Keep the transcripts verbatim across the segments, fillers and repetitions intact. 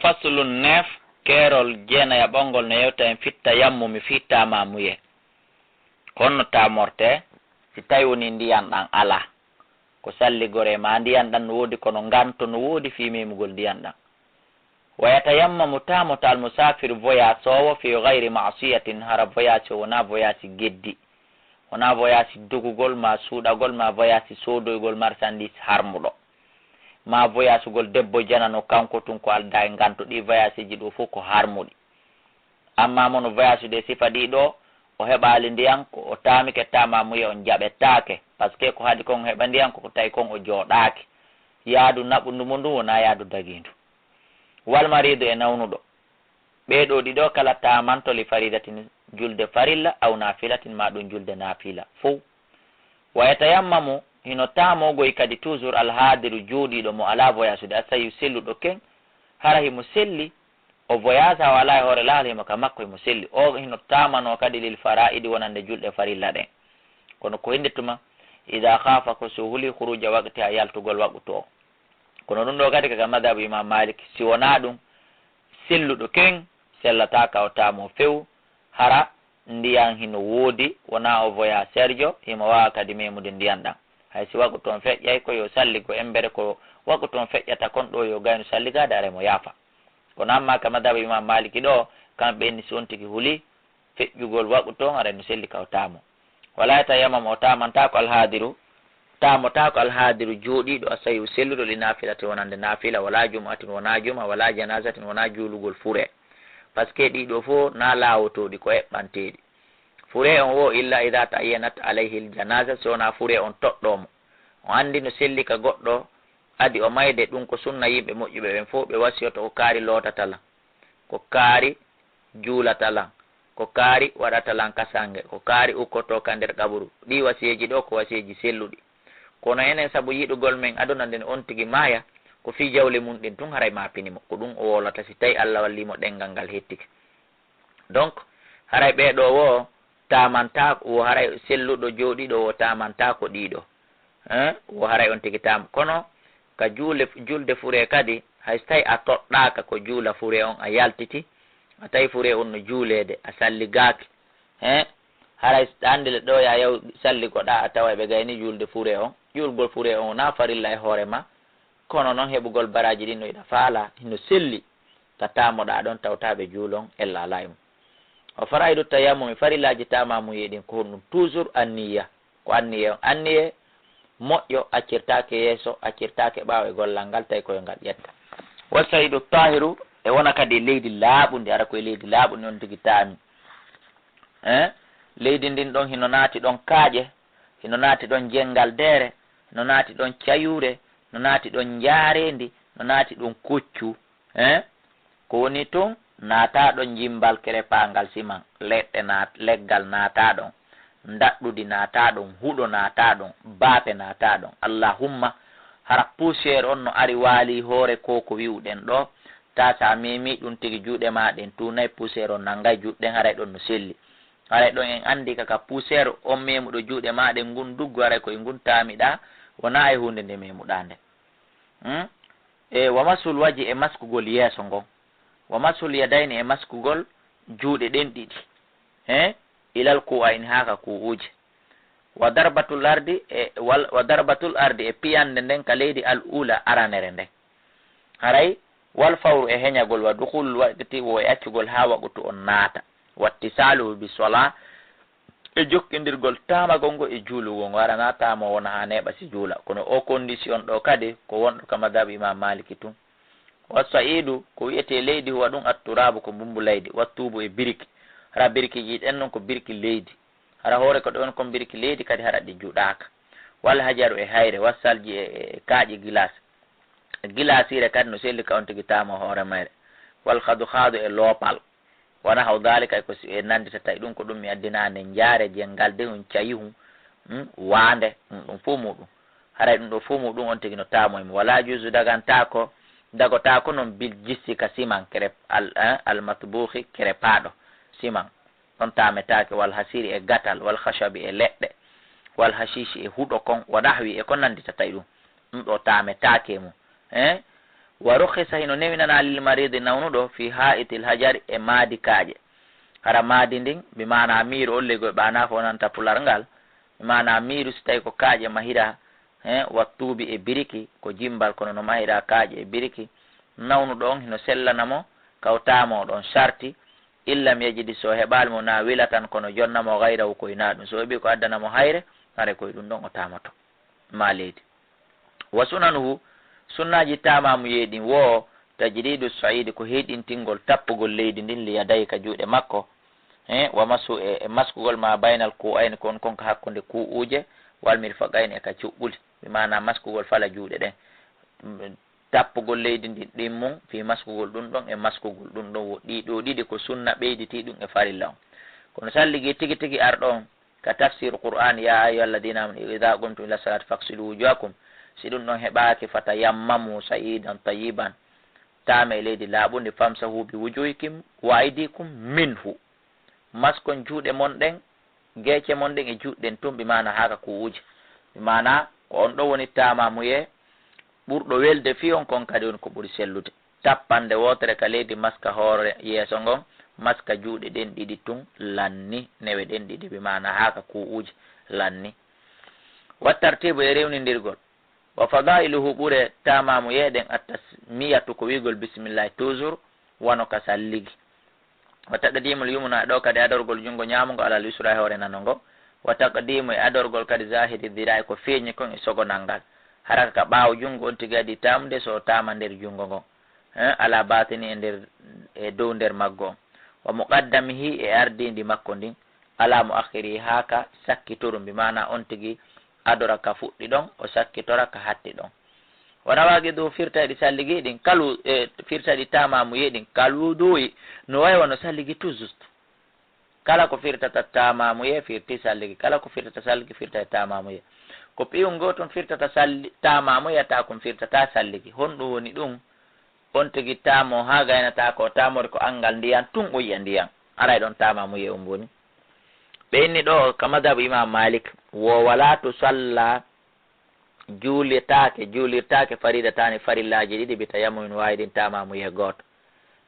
Faslun neuf, keerol jeenayaɓongol no yewta en fit tayammumi fii taamamuye. Ko honno taamortee si tawi wonii ndiyan ɗan alaa? Ko salligoree maa ndiyan ɗan no woodi kono nganto no woodi fii memugol ndiyan ɗan. Wa yatayammamu, taamoto almusaafiru voyasoowo fii gayri maasiyatin, hara voyasi o wonaa voyasi geddi, wonaa voyasi dogugol maa suuɗagol maa voyasi soodoygol marsandiis harmuɗo. Maa voyasugol debbo janano kanko tun ko aldaa e nganto, ɗii voyaseeji ɗoo fow ko harmuɗi. Ammaa mo no voyasude e sifa ɗii ɗoo, o heɓaali ndiyan, ko o taamike taamamuye on jaɓetaake, parce que ko haɗi kon heɓa ndiyan ko ko tawi kon o jooɗaaki. Yaadu naɓundu mo ndun wonaa yaadu dagiindu. Wal mariidu e nawnuɗo. Ɓee ɗoo ɗiɗo kala taamanto li faridatin julde farilla aw naafilatin maa ɗun julde naafila fow. Wa yatayammamu, hino taamogoy kadi toujours alhaadiru jooɗiiɗo mo alaa voyasude, asayu selluɗo ken, hara himo selli, o voyasa o alaa e hoore laawol, himo ka makko himo selli. O hino taamanoo kadi lil faraa'idi wonande julɗe farilla ɗen. Kono ko hinde tuma, idaa khaafa ko si o huli khuruuja waqtihaa yaltugol waqtu o. Kono ɗun ɗoo kadi ka, ka madhabu Imam Malik, si wonaa ɗun, selluɗo ken sellataa ka o taamoo few, hara ndiyan hino woodi, wonaa o voyaseerjo, himo waawa kadi memude ndiyan ɗan. Hay si waqtu on feƴƴay, ko yo salligo embere ko waqtu on feƴƴata kon ɗoo, yo gaynu salligaade, aray mo yaafa. Kono ammaa ka madhabu Imam Maliki ɗoo, kamɓe ni si on tigi huli, feƴƴugol waqtu on, aray no selli ka o taamoo. Wala yatayammamu, o taamantaako alhaadiru, taamotaako alhaadiru jooɗiiɗo asayu selluɗo li naafilatin wonande naafila, wala jumu'atin wonaa juma, wala janaazatin wonaa juulugol furee. Parce que ɗii ɗoo fow naa laawotooɗi, ko eɓɓanteeɗi. Furee on wo illa idaa ta'ayyanat alayhi aljanaaza, si wonaa furee on toɗɗoo mo. O anndi no selli ka goɗɗo, adi o mayde, ɗun ko sunna yimɓe moƴƴuɓe ɓen fow, ɓe wasiyoto ko kaari lootata lan, ko kaari juulata lan, ko kaari waɗata lan kasange, ko kaari ukkotoo ka nder qaburu. Ɗii wasiyeeji ɗoo ko wasiyeeji selluɗi. Kono enen sabu yiɗugol men aduna nden on tigi maaya, ko fii jawle mun ɗen tun haray maapini mo. Ko ɗun o wowlata si tawi Alla wallii mo ɗenngal ngal hettike. Donc, haray ɓee ɗoo wo taamantaako, wo haray selluɗo jooɗiiɗo wo taamantaako ɗii ɗoo. Hein? Wo haray on tigi taam-, kono ka juule, julde furee kadi, hay so tawi a toɗɗaaka ko juula furee on, a yaltiti, a tawi furee on no juuleede, a salligaaki. Hein? Haray so ɗa anndi le ɗoo ya yaw salligoɗaa, a tawa ɓe gayni juulde furee on, juulgol furee on wonaa farilla e hoore ma, kono non heɓugol baraaji ɗin no hiɗa faalaa, hino selli ka taamoɗaa ɗon tawta ɓe juulon ella alaa e mum. Wa faraidu tayammumi, farillaaji taamamuye ɗin ko honɗum? Toujours anniya. Ko anniye on. Anniye moƴƴo accirtaake yeeso, accirtaake ɓaawo e gollal ngal, tawi ko yo ngal ƴetta. Wa sa'idu taahiru, e wona kadi e leydi laaɓundi, ara ko e leydi laaɓundi on tigi taami. Eh? Leydi ndin ɗon hino naati ɗon kaaƴe, hino naati ɗon jenngal deere, no naati ɗon cayuure, no naati ɗon njaareendi, no naati ɗon koccu. Eh? Ko woni tun, naataa ɗon jimmbal kerepaangal siman, leɗɗe naat-, leggal naataa ɗon, ndaɗɗudi naataa ɗon, huɗo naataa ɗon, baafe naataa ɗon. Allahumma, hara poussière on no ari waalii hoore ko ko wi'uɗen ɗoo, taa si a meemii ɗun tigi juuɗe maa ɗen tuunay, poussière on nanngay juuɗe ɗen, haray ɗon no selli. Haray ɗon en anndi ka, ka poussière on meemuɗo juuɗe maa ɗen ngun duggu, haray ko e ngun taamiɗaa, wonaa e huunde nde meemuɗaa nden. Hmm? E wa masul waji, e maskugol yeeso ngon. Wa masul yadayni, e maskugol juuɗe ɗen ɗiɗi. He? Ilal ku'ayni, haa ka ku'uuje. Wa darbatul ardi, e wal-, wa darbatul ardi, e piyande nden ka leydi al ula aranere nden. Haray wal fawru, e heñagol, wa dukhulul waqti, wo e accugol haa waqtu on naata. Wattisaluhu bi sola, e jokkindirgol taamagol ngo e juulugol ngo, hara naa taamo wona haa neeɓa si juula. Kono o condition ɗoo kadi ko wonɗo ka madhabu Imam Maliki tun. Wa sa'idu, ko wi'etee leydi, huwa ɗum at-turaabu, ko mbummbu leydi, wa tuubu, e biriki. Hara birikiiji ɗen non ko biriki leydi. Hara hoore ko ɗon kon biriki leydi kadi hara ɗi juɗaaka. Wal hajaru, e hayre, wa salji, e, e, e kaaƴe gilas. Gilaasiire kadi no selli ka on tigi taamo hoore mayre. Wal khadu khadu, e loopal. Wa nahwu dhalika, e ko si-, e nannditata e ɗum, ko ɗum mi addinaa nde, njaare, jenngalde, hun, cayi hun, hmm, waande, hmm, ɗum fof muɗum. Haray ɗum ɗo fof muɗum on tigi no taamo e mum. Wala juuzu, dagantaako, dagotaako noon bil jissi ka siman, kere al-, eh, al matbuhi, kere paaɗo siman. Ɗon taametaake, wal hasiri, e gatal, wal khashabi, e leɗɗe, wal hashishi, e huɗo kon, wa nahwi, e ko nannditata e ɗum. Ɗum ɗo taametaake e mum. Eh? Wa rukhisa, hino newinanaa, lil maridi, nawnuɗo, fi ha'itil hajari, e maadi kaaƴe. Hara maadi ndin, bi maana miiru, on leydi ko ɓe ɓaanaa ko wonanta pular ngal, bi maana miiru si tawi ko kaaƴe mahiraa, he, wa tuubi e biriki, ko jimbal, kono no mahiraa kaaƴe e biriki, nawnuɗo on hino sellana mo, ka o taamoo ɗon sarti, illam yajidi, so heɓaali mo, na wila tan, kono jonna mo gayrahu, ko hinaa ɗum. So heɓi ko addana mo hayre, haray ko e ɗum ɗon o taamoto, maa leydi. Wa sunanuhu, sunnaaji taamaamuyee ɗin wo, tajridu saidi, ko heyɗintingol tappugol leydi ndin, li yadayhi, ka juuɗe makko, he, wa masu, e, e maskugol, ma baynal ku'ayni, kon, kon ka hakkunde ku'uuje, wal mirfaqayni, e ka cuɓɓuli, bi maana maskugol fala juuɗe ɗen. Mm, tappugol leydi ndin ɗin mum, fii maskugol ɗum ɗon e maskugol ɗum ɗon, wo ɗii ɗoo ɗiɗi ko sunna ɓeyditii ɗum e farilla on. Kono salligi tigi tigi arɗo on, ka tafsir Qur'an, "Ya ayyuha alladhina amanu idha qumtum ila salati faghsilu wujuhakum." Si ɗum ɗon heɓaaki, "Fatayammamu sa'idan tayyiban." Taame e leydi laaɓundi, "Famsahu bi wujuhikum wa aydikum minhu." Maskon juuɗe mon ɗen, geece mon ɗen e juuɗe ɗen tun, bi maana haa ka ku'uuje. Bi maana ko on ɗon woni taamaamuyee ɓurɗo welde fii on, kon kadi woni ko ɓuri sellude. Tappande wootere ka leydi, maska hoore yeeso ngon, maska juuɗe ɗen ɗiɗi tun lanni, newe ɗen ɗiɗi, bi maana haa ka ku'uuje lanni. Wa tartibu, e rewnindirgol. Wa fadailuhu, ɓure taamaamuyee ɗen, at-tasmiyatu, ko wi'ugol bismillahi toujours, wano ka salligi. Wa taqdimul yumna, ɗo kadi adorgol jungo ñaamungo alal yusra e hoore nano ngo. Wa taqdimu, e adorgol kadi zahiri dhira'i, ko feeñi kon e sogonal ngal. Haraka ka ɓaawo jungo on tigi adii taamude, so o taama nder jungo ngon. Eh, ala batini, e nder, e dow nder maggo on. Wa muqaddamihi, e ardiindi makko ndin, ala muakhirihi, haa ka sakkitorum, bi maana on tigi adora ka fuɗɗi ɗon, o sakkitora ka hatti ɗon. Wa nawaqiduhu, firtayɗi salligi ɗin, kalu, e, firtayɗi taamaamuyee ɗin, kal wudu'i, no way wano salligi tout juste. Kala ko firtata taamaamuyee, firti salligi. Kala ko firtata salligi, firtay taamaamuyee. Ko pi'un goo tun firtata salli-, taamaamuyee, taa kun firtata salligi. Honɗum woni ɗum? On tigi taamoo haa gaynataa ko o taamoori ko anngal ndiyan tun, o yi'a ndiyan. Aray ɗon taamaamuyee on woni. Ɓe inni ɗo ka madhabu Imam Malik, wo wala tusalla, juulitaake, juulirtaake faridataani, farillaaji ɗiɗi, bi tayammumin waahidin, taamaamuyee gooto.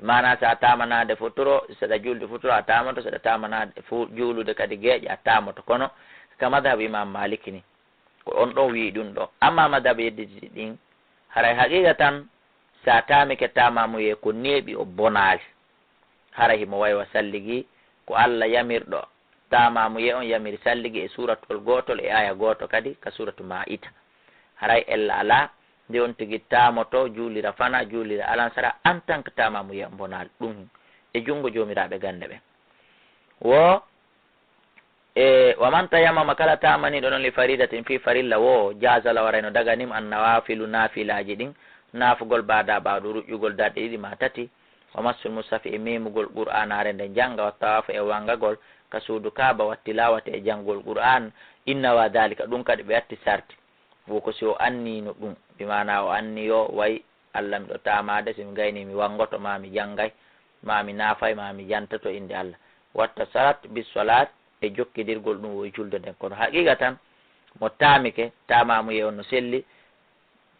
Maanaa, so a taamanaade futuro, so aɗa juulde futuro, a taamoto, so aɗa taamanaade fu-, juulude kadi geeƴe, a taamoto. Kono ka madhabu Imam Malik ni, ko on ɗon wi'i ɗum ɗo. Amma madhabu yeddi ɗin, haray haqiiqa tan, so a taamike taamaamuyee, ko neeɓi, o bonaali. Hara himo way wa salligi, ko Alla yamirɗo taamaamuyee on, yamiri salligi e suuratol gootol e aaya gooto kadi ka suuratu Maa'ida. Haray ella alaa, nde on tigi taamoto juulira fana, juulira alansara, en tant que taamaamuyee on bonaali ɗum e junngo joomiraaɓe gannde ɓen. Wo E, wa man tayammama, kala taamaniiɗo non, li faridatin, fii farilla woo, jaaza lahu, haray no daganimo, an nawafilu, naafilaaji ɗin, naafugol baada ɓaawo ɗum, ruƴƴugol darɗe ɗiɗi maa tati, wa massul mushafi, e memugol Qur'aanaare nden jannga, wa tawaafu, e wangagol ka suudu Kaaba, wa tilawati, e janngugol Qur'aan, inna wa daalika, ɗum kadi ɓe atti sarti. Wo ko si o anniino ɗum, bi maanaa o anniyo, way Alla miɗo taamaade, si mi gaynii mi wanngoto, maa mi janngay, maa mi naafay, maa mi jantoto innde Alla. Watta salat bis salat, e jokkidirgol ɗum wo e julde nden. Kono haqiiqa tan, mo taamike, taamaamuyee on no selli,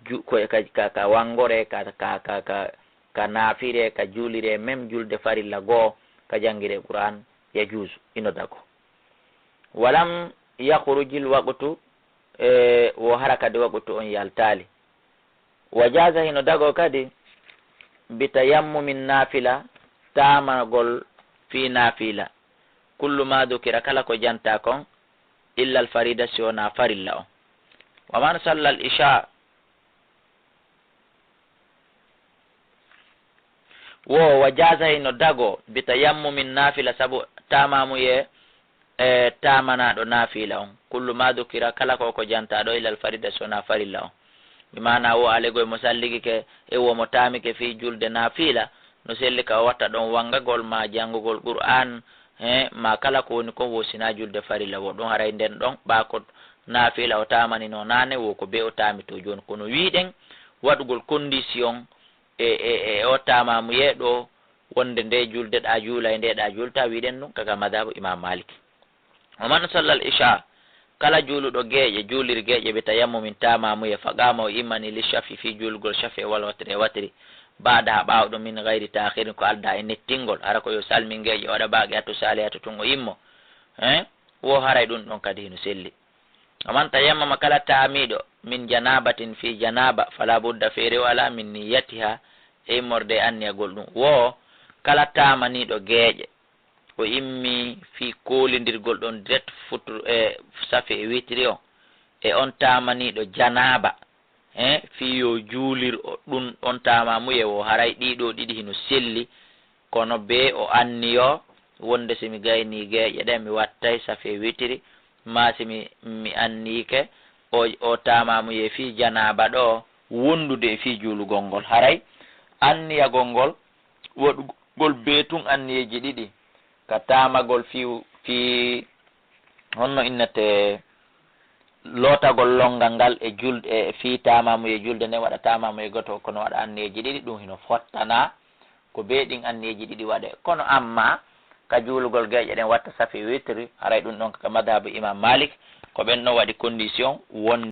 ju-, ko e ka, ka, ka wanngoree, ka, ka, ka, ka, ka naafiree, ka juuliree, même julde farilla goo, ka janngiree Qur'aan, yajuuzu, ino dagoo. Walam yakhrujil waqtu, e, wo hara kadi waqtu on yaltaali. Wa jaaza, hino dagoo kadi, bi tayammumin naafila, taamanagol fii naafila. Kullu ma dukira, kala ko jantaa kon, illa al farida, si wonaa farilla on. Wa man salla al isha, wo wa jaaza, hino dagoo, bi tayammumin naafila, sabu taamaamuyee, e taamanaaɗo naafila on. Kullu ma dukira, kala ko ko jantaa ɗo, illa al farida, si wonaa farilla on. Bi maanaa wo alegoy mo salligike, e wo mo taamike fii julde naafila, no selli ka o watta ɗon wanngagol maa janngugol Qur'aan, he, maa kala ko woni kon wo sinaa julde farilla wo ɗum haray nden ɗon, ɓaa ko naafila o taamanino naane, wo ko bee o taami to jooni. Kono wiiɗen waɗugol condition e, e, e o taamaamuyee ɗo, wonde nde julde ɗa juula e nde ɗa juulta, wiiɗen ɗum kaka madhabu Imam Malik. Wa man salla al isha, Kala juuluɗo geeƴe, juulir geeƴe bi tayammumin taamamuye, fa qaama o immani li shafi fii juulgol shafi wal watri e watri, baadaha ɓaawo ɗum min gayri taakhirin ko aldaa e nettingol, hara ko yo salmin geeƴe o waɗa baaqiyatu saalihatu tun o immo, hein? Wo haray ɗum ɗon kadi hino selli. Wa man tayammama kala taamiiɗo min janaabatin fii janaaba, fala budda feere o alaa min niyyatiha e immorde e anniyagol ɗum. Wo kala taamaniiɗo geeƴe, o immi fii koolindirgol ɗon direct futru e safi e witri o, e on taamaniiɗo janaaba, he fii yo juulir o ɗum on taamamuye wo haray ɗii ɗoo ɗiɗi hino selli, kono bee o anniyo wonde si mi gaynii geeƴe ɗen mi wattay safi e witri, maa si mi, mi anniyike o, o taamamuye fii janaaba ɗoo wondude e fii juulugol ngol. Haray anniyagol ngol waɗugol bee tun anniyeeji ɗiɗi, ka taamagol fii, fii honno innete, lootagol lonngal ngal e julde, e fii taamamuye julde nden waɗa taamamuye gooto, kono waɗa anniyeeji ɗiɗi, ɗum hino fottana ko bee ɗin anniyeeji ɗiɗi waɗe. Kono amma ka juulugol geeƴe ɗen watta safi witri, haray ɗum ɗon ka madhabu Imam Malik, ko ɓen ɗon waɗi condition wonde